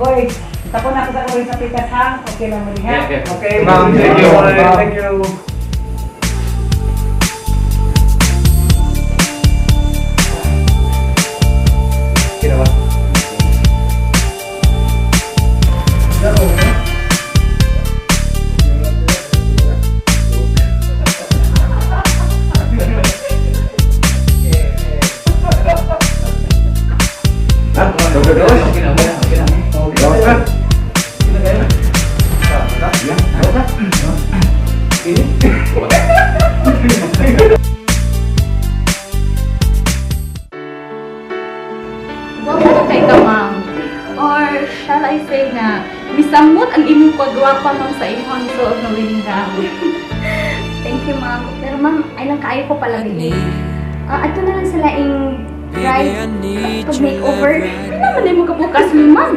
Boy, tapon ako sa kawin sa pikas ha. Okay lang mo ha? Okay. Okay, ma'am. Thank you. Thank you. Kira ba? Ha? Okay na, okay na, okay na. Gawas na. Ya, gawas na. Ini. Gwapa na kay ka, ma'am. Or shall I say na, misamot ang imong pagwapa, ma'am, sa imong suot na wedding gown. Thank you, ma'am. Pero ma'am, ay lang kaayo ko pala dili. Ah, ato na lang sila ing bride pag makeover. Ano naman ay makabukas mi, ma'am?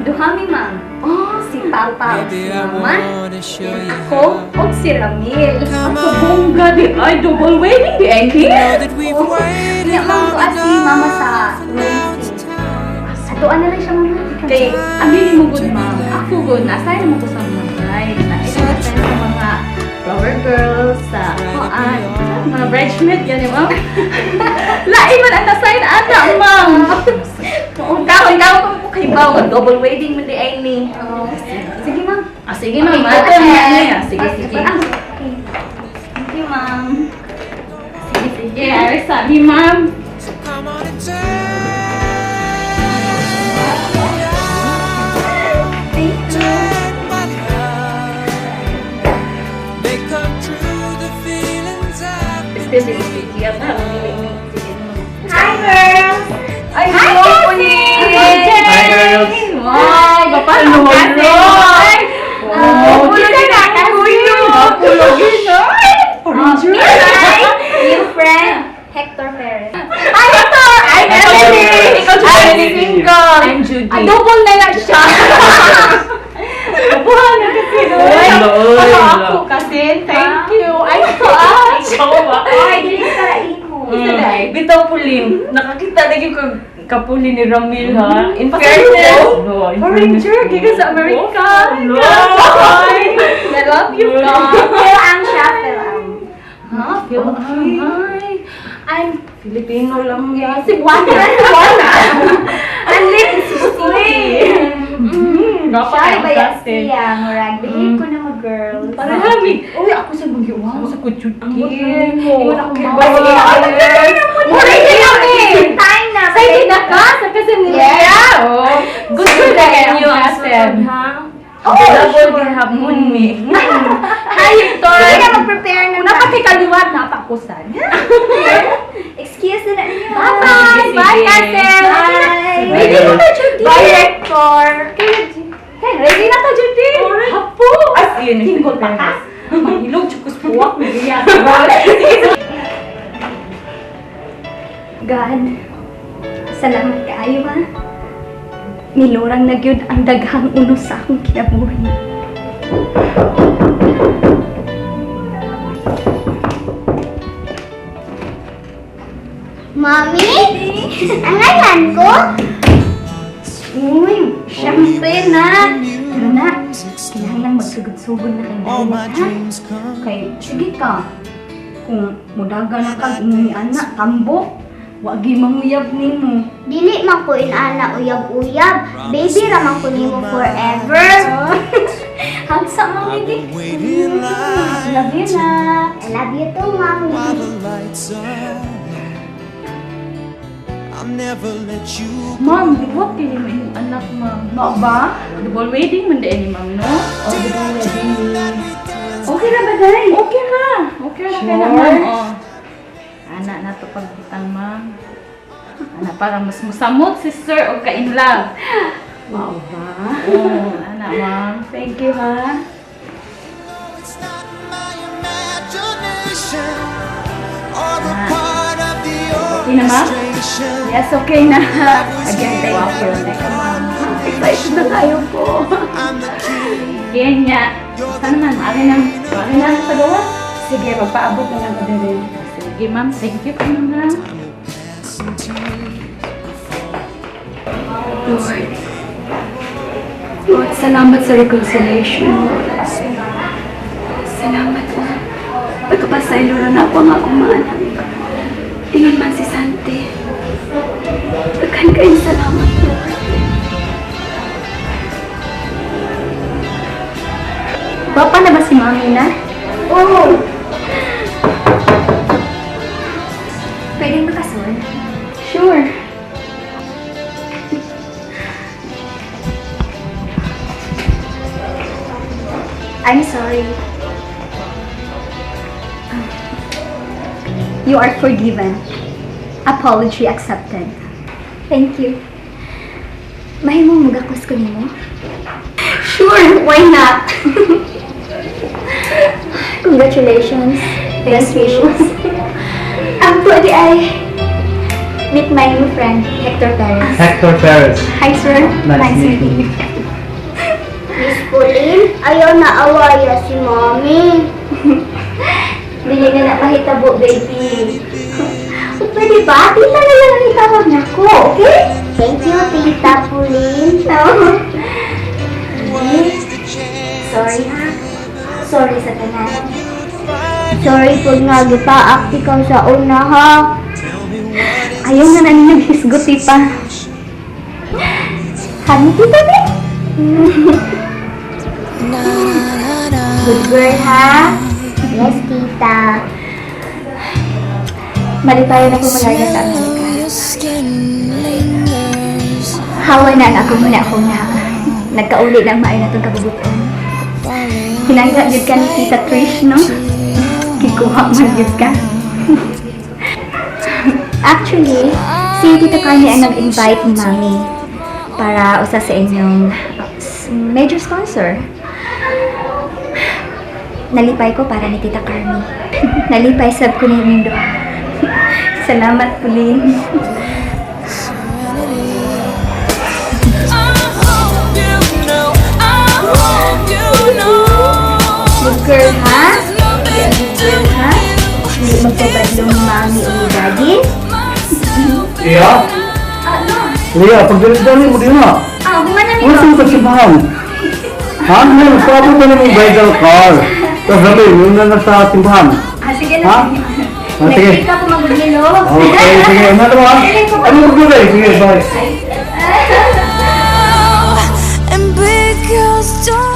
Duha mi, ma'am. Oh, Si Papa o si Mama. Then ako o si Ramil. Ang kabongga di ay double wedding di ay ni. Oh, Nya ma'am ko si Mama sa room C. Atuan na lang siya, mama. Kay, aminin mo good, ma'am. Ako good, nasaya mo ko sa mga bride. Nasaya ko sa mga flower girls, sa koan, sa mga bridesmaid, yan ma'am. Lain man ang nasaya na anak, ma'am. Kaon, kaon ko kay Bao, nga double wedding man di ay ni. Oh, sige, ma'am. Ah, sige, ma'am. Okay, Ato go na ahead. niya. Sige, sige. Ah, okay. Thank you, ma'am. Sige, sige. Ay, sabi, ma'am. Thank you. Hi, girls! Ay, hello, Puni! Hi, girls. Wow, gapa ang cousin. Ay, Oh, kita na, kuyo. Pulogin, ay. Hi, new friend, Hector Perez. Hi, Hector! I'm Emily! Ikaw, Judy. Single. I'm Judy. Ah, double na lang siya. Buhan na kasi. Oy, Ano oy. ako kasi. Thank you. Ay, ito ah. Ay, dili sa imo. Bitaw pulin. Nakakita na yung kapuli ni Ramil ha. In fairness. No, in Foreigner, fairness. giga sa Amerika. No. I love you, ka. Pero ang siya, pero ang. Ha? Feel okay. I'm Filipino lang yan. Cebuana. Cebuana. I live in Cebu City. Gapa Siya ang ba yan cousin. siya? Murag, behave ko na mo, girls. Para hami. Uy, ako sa mga wow. Sa kutsutin. Ingon ako Okay, ma'am. bye. Sige, Murag na kami! Time na! Excited na ka sa cousin niya. Yes. Oh. Good for na kayo inyo ang ang cousin. ha? Oh, Double sure. gihapon mi. Hi, Hector. Sige na, mag-prepare na. Una pa kay kaliwat, napakusan. Excuse na na ninyo. Bye! Sige, Bye, sige. cousin! Bye! Ready na ta, Judy! Bye, Hector! Hey, ready na ta, Judy! Hapo! As in, Single pa ka? Mahilog, chukus puwak, nagriya. God, salamat kaayo ha. Nilurang na gyud ang daghang unos sa akong kinabuhi. Mami? Ang ngalan ko? Uy, syempre na. Pero na, kinahanglan magsugod-sugod na kang dahil ha? Kay, sige ka. Kung mudaga na kag imong anak, tambok, wagi manguyab nimo. Dili man ko inana uyab-uyab. Baby ra man ko nimo forever. Hagsa mami di. Love you na. I love you too, Mami. Ma'am, liwat kayo mo inyong anak, ma'am. Mao ba? Double wedding man din ni ma'am, no? Oh, double wedding. Okay ra ba, Day? Okay ra. Okay ra kay na, ma'am. Oh. Ana na to pagbutang, ma'am. Ana para mas musamot si sir og ka in love. Mao ba? Oh, ana, ma'am. Thank you ha. Okay na, ma'am? Yes, okay na. Again, thank you. Excited na tayo po. Kenya. Sana man, ari na sa gawa. Sige, magpaabot na lang ko din. Sige, ma'am. Thank you po, ma'am. Lord. Lord, salamat sa reconciliation, Lord. Salamat, Lord. Pagkapasaylo na nako ang akong mga anak. Ingon man si Santi. Daghan kayong salamat, Lord. Gwapa na ba si Mami na? Oo. Pwedeng makasol? Sure. I'm sorry. You are forgiven. Apology accepted. Thank you. Mahimong mugakos ko nimo? Sure, why not? Congratulations. Best wishes. Ang po di ay meet my new friend, Hector Perez. Hector Perez. Hi, sir. Nice meeting meeting you. Miss Pauline, ayaw na awaya si Mommy. Dili na na mahitabo, baby. O, pwede ba? Tita na lang ang itawag nako, okay? Thank you, Tita Pauline. No. Sorry, ha? Sorry sa tanan. Sorry po nga gipaak ikaw sa una ha. Ayaw na na ninyong hisguti pa. Kami, Tita Be? Good girl ha. Yes, Tita. Malipayon ako malarga sa Amerika. Hawa na ang ako muna ako nga. Nagkauli ng maayo na itong kabubuton. Hinangga gyud ka ni Tita Trish, no? Kikuha man gyud ka. Actually, si Tita Carmi ang nag-invite ni Mami para usa sa inyong major sponsor. Nalipay ko para ni Tita Carmi. Nalipay sab ko ni duha. Salamat, Pauline. Good girl, ha? Good girl, ha? Hindi magpabadlong ni Mami o ni Daddy. Lia? Ano? Lia, pagdali-dali mo din ha. Ah, humana Wala nito. sa mga simbahan. Ha? Ngayon, paabot na ng bridal car. Tapos sabi, yun na nasa simbahan. Ah, sige na. Ha? Ah, sige. Next week ako mag-nilo. Okay, sige. Ano ba? Ano magbigay? Sige, bye. And big girls don't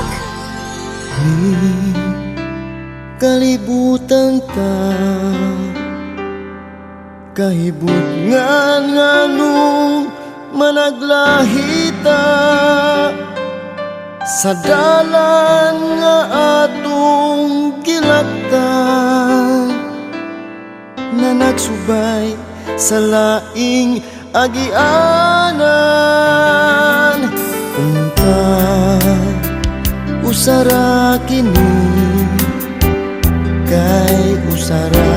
Kalibutan ta kahibutngan nganong managlahita sa dalan nga atong gilaktan na nagsubay sa laing agianan. Unta usara kini kay usara.